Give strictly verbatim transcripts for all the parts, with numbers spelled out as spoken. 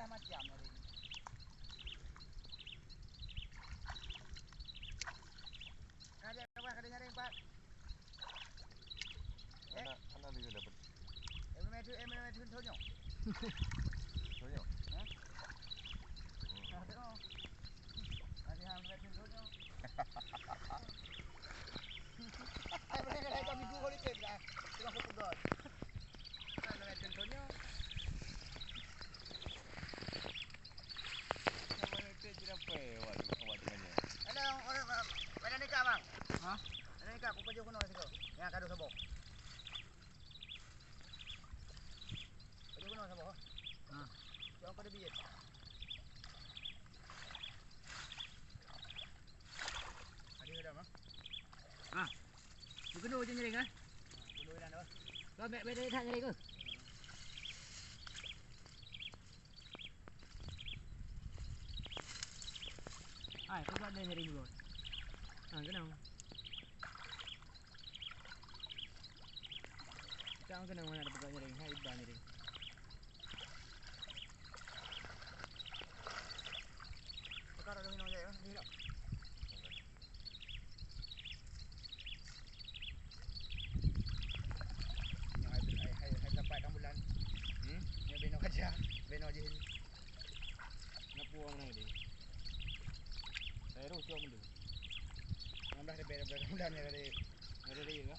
Macam hari ni. Ada apa, ada nyaring, Pak? Eh? Anak, anak dia dapat. Eh, memang tu, eh, memang tu, Tonyo. Tonyo? Hah? Ada. Ada yang memang tu, Tonyo. Eh, boleh kena ikan minggu kau lecet dah. Tengah pukul dua. Nah, memang tu, Tonyo. Ada orang, orang, orang nikah, Bang? Hah? Ada nikah, aku pajoh keunoe sigoe. Nyang kado saboh. Pajoh keunoe saboh. Ha. Cok kado biet. Ada dah, Bang? Ha. Keunoe je nyaring, ha? Keunoe dah, dah. Kau bek, bek, bek, nyaring ke? Hai, kau buat dah nyari ni, Bos. Ha, kenapa? Tak kenapa mana ada pegang nyari. Hai, iban nyari. Pegang ada minum je, ya. Ni dah. Nyoe hai, hai, hai, hai dapat enam bulan. Hmm? Nyoe beno kerja, beno je. Ngapo orang mana dia? Saya roh cuma tu. Enam belas lebih, enam belas bulan ni dari. Dari dia ke?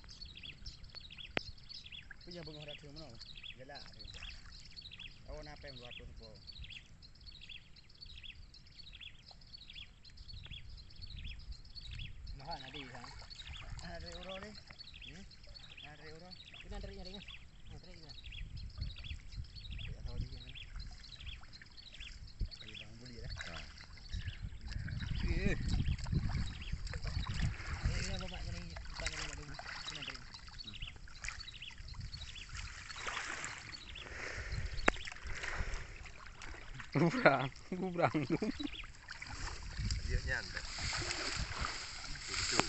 Apa yang bengah rasa mana? Galak dia. Oh, nak apa yang buat tu? Maha nadi ha. Ada uroe ni. Hmm? Ada uroe. Kena tarik nyaring ah. Ha, tarik juga. Tak tahu dia kan. Ini bang boleh dah. Ha. Eh. Eh, ini bapak nyaring, bapak nyaring kat dulu. Kena tarik. Bubrang, bubrang tu. Dia nyan dah. Betul.